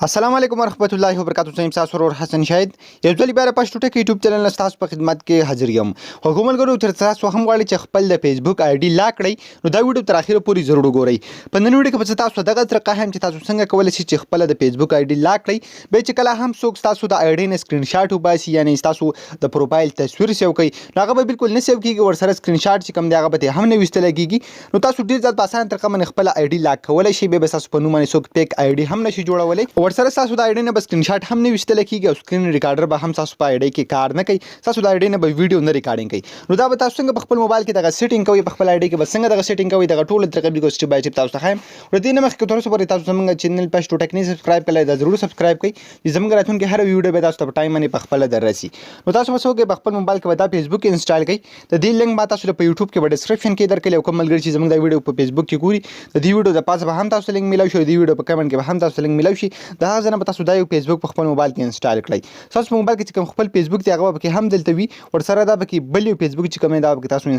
السلام علیکم ورحمت الله وبرکاتو. زه یم ستاسو ورور حسن شاهد، یو ځل بیا د پښتو ټک یوټیوب چینل نه ستاسو په خدمت کې حاضر یم. خو کوم ملګرو تر تاسو هم غواړئ چې خپل د فیسبوک آی ډي لاک کړئ، نو دا ویډیو تر اخره پورې ضرور وګورئ. په نن ویډیو کې به تاسو دغه طریقه هم چې تاسو څنګه کولی شئ چې خپل د فیسبوک آی ډي لاک کړئ، بیا چې کله هم څوک ستاسو د آی ډي نه سکرین شاټ وباسي، یعنی ستاسو د پروفایل تصویر سیو کوي، نو هغه به بالکل نه سیو کیږي. ورسره سکرین شاټ چې کوم دی، هغه به هم نه ویستل کیږي. نو تاسو ډیر زیات په اسانه طریقه باندې خپل آی ډي لاک کولی شئ. بیا به ستاسو په نوم باندې څوک فیک آی ډي هم نشي جوړولی. ورسره ستاسو د آی ډي نه به سکرین شاټ هم نه ویستل کیږي او سکرین ریکارډر به هم ستاسو په آی ډي کې کار نه کوي، ستاسو د آی ډي نه به ویډیو نه ریکارډینګ کوي. نو دا به تاسو څنګه په خپل موبایل کې دغه سیټینګ کوئ، په خپل آی ډي کې به څنګه دغه سیټینګ کوئ، دغه ټول طریقې بالکل سټیپ بای سټیپ تاسو ته ښایم. له دې نه مخکې، تر اوسه پورې تاسو زمونږ چینل پښتو ټیک نه سبسکرایب کړی، دا ضرور سبسکرایب کړئ چې زمونږ راتلونکې هره ویډیو به تاسو ته په ټایم باندې په خپله دررسي. نو تاسو به څه وکړئ؟ په خپل موبایل کې به دا فیسبوک انسټال کړئ. د دې لینک ما تاسو له په یوټیوب کې په ډیسکرپشن کې درکړی او کوم ملګري چې زموږ دا ویډیو په فیسبوک کې ګوري، د دې ویډیو د پاسه به هم تاسو لینک میلاو شي او د دې ویډیو په کمنټ کې به هم تاسو لینک میلاو شي. د هغه ځای نه به تاسو دا یو فیسبوک په خپل موبایل کې انسټال کړئ. تاسو په موبایل کې چې کوم خپل فیسبوک دی، هغه به پکې هم دلته وي. ورسره دا پکې بل یو فیسبوک چې کوم دی، دا به پکې تاسو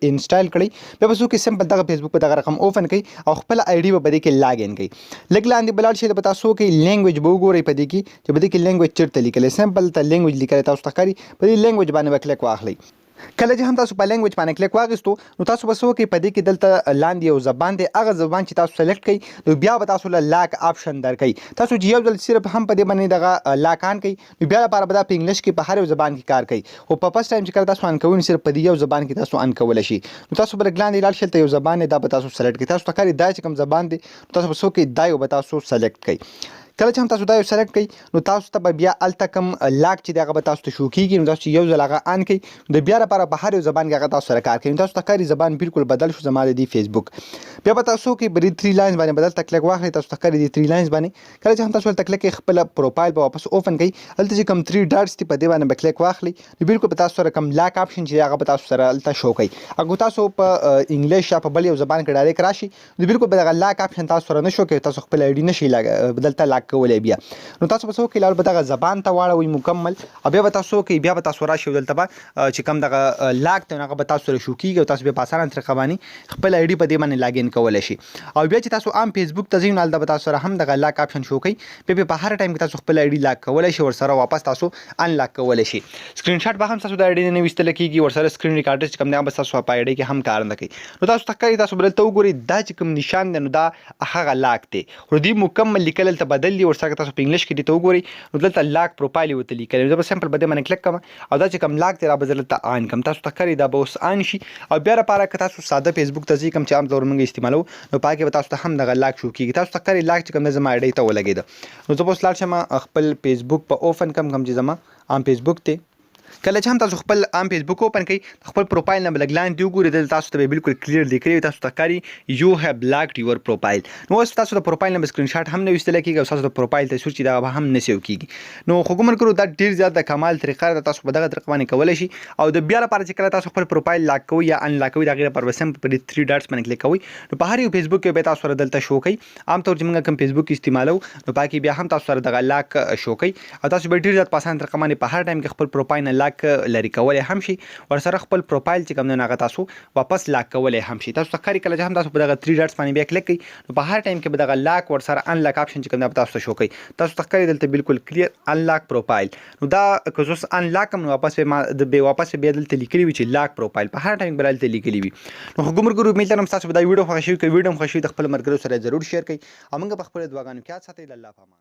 انسټال کړئ. بیا به څوک سمپل دغه فیسبوک په دغه رقم اوپن کړئ او خپل آی ډي به په دې کې لاګ ان کړئ. لږ لاندې به لاړ شئ، به تاسو کې لینګویج به وګورئ په دې کې چې په دې کې لینګویج چېرته لیکلی. سمپل ته لینګویج لیکلی تاسو ته ښکاري، په دې لینګویج باندې به کلیک واخلئ. کله چې هم تاسو په لینګویج باندې کلیک واغستو، نو تاسو به څه وکړئ؟ په دې کې دلته لاندې یو زبان دی، هغه زبان چې تاسو سلیکټ کړئ، نو بیا به تاسو له لاک آپشن درکړي. تاسو چې یو ځل صرف هم په دې باندې دغه لاک آن کړئ، نو بیا لپاره به دا په انګلیش کې په هر یو زبان کې کار کوي، خو په فرست ټایم چې کله تاسو آن کوئ، نو صرف په دې یو زبان کې تاسو آن کولی شئ. نو تاسو به لږ لاندې لاړ شئ، هلته یو زبان دی، دا به تاسو سلیکټ کړئ. تاسو ته ښکاري دا چې کوم زبان دی، نو تاسو به څه وکړئ؟ دا یو به تاسو سلیکټ کړئ. کله چې هم تاسو دا یو سلیکټ کړئ، نو تاسو ته به بیا هلته کوم لاک چې دی، هغه به تاسو ته شو کیږي. نو تاسو چې یو ځل هغه آن کړئ، د بیا لپاره په هر یو زبان کې هغه تاسو سره کار کوي. نو تاسو ته ښکاري زبان بالکل بدل شو زما د دې فیسبوک. بیا به تاسو کې په دې تھری لاینز باندې به دلته کلیک واخلئ. تاسو ته ښکاري دې تھری لاینز باندې کله چې هم تاسو هلته کلیک کړئ، خپل پروفایل به واپس اوپن کړئ. هلته چې کوم تھری ډاټس دي، په دې باندې به کلیک واخلئ. نو بالکل به تاسو سره کوم لاک آپشن چې هغه به تاسو سره هلته شو کوي. اګر تاسو په انګلیش یا په بل یو زبان کې ډایرکټ راشي، نو بالکل به دغه لاک آپشن تاسو سره نشو کوي، تاسو خپل آی ډي نشئ دلته لاک کولی. بیا نو تاسو به څه وکړئ؟ لاړ به دغه زبان ته واړوئ مکمل او بیا به تاسو وکړئ، بیا به تاسو راشئ، دلته به چې کوم دغه لاک دی، هغه به تاسو سره شو کیږي او تاسو بیا په اسانه طریقه باندې خپل آی ډي په دې باندې لاګین کولی شئ. او بیا چې تاسو عام فیسبوک ته ځئ، نو هلته به تاسو سره هم دغه لاک آپشن شو کوي. بیا په هر ټایم کې تاسو خپل آی ډي لاک کولی شئ، ورسره واپس تاسو ان لاک کولی شئ. سکرین شاټ به هم تاسو د آی ډي نه ویستل کیږي. ورسره سکرین ریکارډر چې کوم دی، هغه به تاسو په آی ډي کې هم کار نه کوي. نو تاسو ته ښکاري، تاسو به دلته وګورئ، دا چې کوم نشان دی، نو دا هغه لاک دی، خو دې مکمل لیکل دلته بدل دي. ورسره تاسو په انګلیش کې دې ته وګورئ، نو دلته لاک پروفایل ورته لیکلی. زه به سمپل په دې باندې کلیک کوم او دا چې کوم لاک دی، را به زه دلته آن کوم. تاسو ته ښکاري دا به اوس آن شي او بیا لپاره که تاسو ساده فیسبوک ته ځئ، کوم چې عام طور موږ استعمالو، نو په هغه کې به تاسو ته هم دغه لاک شو کیږي. تاسو ته ښکاري لاک چې کوم دی، زما آی ډي ته ولګېده. نو زه به اوس لاړ شم، خپل فیسبوک په اوپن کوم، کوم چې زما عام فیسبوک دی. کله چې هم تاسو خپل عام فیسبوک اوپن کړئ، خپل پروفایل نه به لږ لاندې وګورئ، دلته تاسو ته به بالکل کلیر لیکلی وي. تاسو ته ښکاري "You have locked your profile". نو اوس تاسو د پروفایل نه به سکرین شاټ هم نه ویستل کیږي او تاسو د پروفایل تصویر چې دا به هم نه سیو کیږي. نو خو ګومان کړو دا ډیر زیات د کمال طریقه ده، تاسو په دغه طریقه باندې کولی شئ. او د بیا لپاره چې کله تاسو خپل پروفایل لاک کوئ یا ان لاک کوئ، د هغې لپاره به سم په دې تھری ډاټس باندې کلیک کوئ. نو په هر یو فیسبوک کې به تاسو سره دلته شو کوي. عام طور چې موږ کوم فیسبوک استعمالو، نو پاکې بیا هم تاسو سره دغه لاک شو کوي او تاسو به ډیر زیات په اسانه طریقه باندې په هر ټایم کې خپل پروفایل نه لاک لرې کولی هم شئ، ورسره خپل پروفایل چې کوم دی، هغه تاسو واپس لاک کولی هم شئ. تاسو ته ښکاري کله چې هم تاسو په دغه تھری ډاټس باندې بیا کلیک کړئ، نو په هر ټایم کې به دغه لاک ورسره ان لاک آپشن چې کوم دی، تاسو ته شو کوي. تاسو ته ښکاري دلته بالکل کلیر ان لاک پروفایل. نو دا که زه اوس ان لاک کوم، نو واپس به ما د به واپس بیا دلته لیکلی وي چې لاک پروفایل، په هر ټایم کې به دلته لیکلی وي. نو خو ګمر امید لرم تاسو به دا ویډیو خوښ شوي. که ویډیو خوښ شوي، د خپل ملګرو سره ضرور شیر کړئ او موږ په خپلو دعاګانو کې یاد ساتئ. د الله په امان.